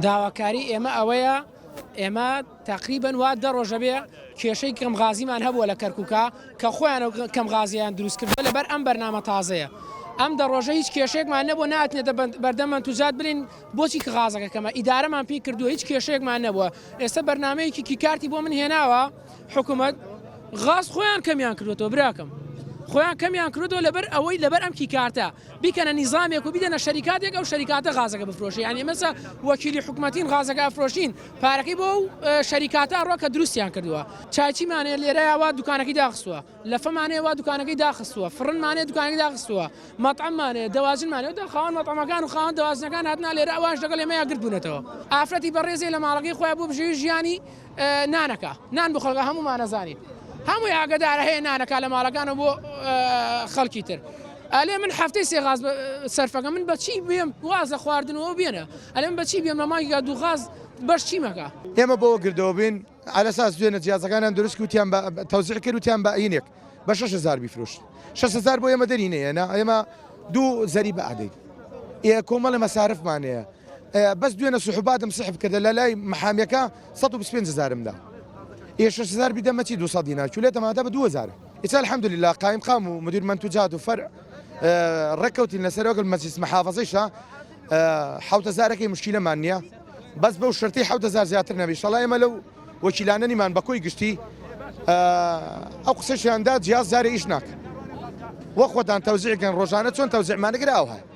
داواکاری ئێمە ئەوەیە ئێمە تەقریبەن وا دە ڕۆژە بێ کێشەی کەم غازیمان هەبووە لە کەرکوکا کە خۆیان ئەو کەم غازیان دروست کردووە لەبەر ئەم بەرنامە تازەیە ئەم دە ڕۆژە هیچ کێشەیەکمان نەبووە ناتنێتە بەردەم مەنتوجات بلین بۆچی کە غازەکە کەمە ئیدارەمان پێی کردووە هیچ کێشەیەکمان نەبووە ئێستا بەرنمەیەکی کیکارتی بۆ من هێناوە حکوومەت غاز خۆیان کەمیان کردوەوە براکەم خۆیان کەمیان کردوەوە لەبەر ئەوەی لەبەر ئەم کیکارتە بیکەنە نیزامێک و بیدەنە شەریکاتێک ئەو شەریکاتە غازەکە بفرۆشێ یانی ئێمە ئێستا وەکیلی حکومەتین غازەکە ئەفرۆشین پارەکەی بۆ ئەو شەریکاتە ئەڕوا کە دروستیان کردووە چایچیمان هەیە لێرە وا دوکانەکەی داخستووە لەفەمان هەیە وا دوکانەکەی داخستووە فڕنمان هەیە دوکانەکەی داخستووە مەتعەممان هەیە دەواجنمان هەیە و خاوەن مەتعەمەکان و خاوەن دەواجنەکان هاتنە لێرە ئەوانش لەگەڵ ئێمەیا گرد بوونەتەوە ئافرەتی بەڕێزێ لە ماڵەکەی خۆیان بۆ بژێوی ژیانی نانەکا نان بۆ خەڵکە هەموومان ئەزانین هەمووی ئاگەدارە هەیە نانەکا لە ماڵەکانەوە بۆ خەڵکی تر ئەلێ من هەفتەی سێ غاز سەرفەکە من بەچی بێم واز لە خواردنەوە بێنە ئەلێ من بەچی بێم لە مانگیگا دوو غاز بەش چیمەکە. ئێمە بۆ گردەوە بووین عەلەساس دوێنە جیازەکانیان دروست کرد وتیان بە تەوزیع کرد وتیان بە ئینێک بە 6000 بیفرۆشن 6000 بۆ ئێمە دەری نەیەنا ئێمە دوو زەریبە ئەدەین ئێ کۆمەڵە مەسارفمان هەیە بەس دوێنە سوحباتم سحب کردە لە لای محامیەکە 125 هزارم دا ئێ 6000 بیدەمە چی 200 دینار چولێتە مادە بە 2000 ئیستا الحمدلله قایم قام و مدیر منتوجات و فەرع ڕێککەوتین لەسەر وەگەڵ مەجلیس محافظەیشە حوت هەزارەکەی مشکیلەمان نییە بەس بەو شەرتی 7000 زیاتر نەبی شەڵا ئێمە لەو وەکیلانە نیمان بە کۆی گشتی ئەو قسەشیاندا جیاز جارێ ئیش ناکە وە خۆتان تەوزیعکەن ڕۆژانە چۆن تەوزیعمانەگرا ئەو هەیە.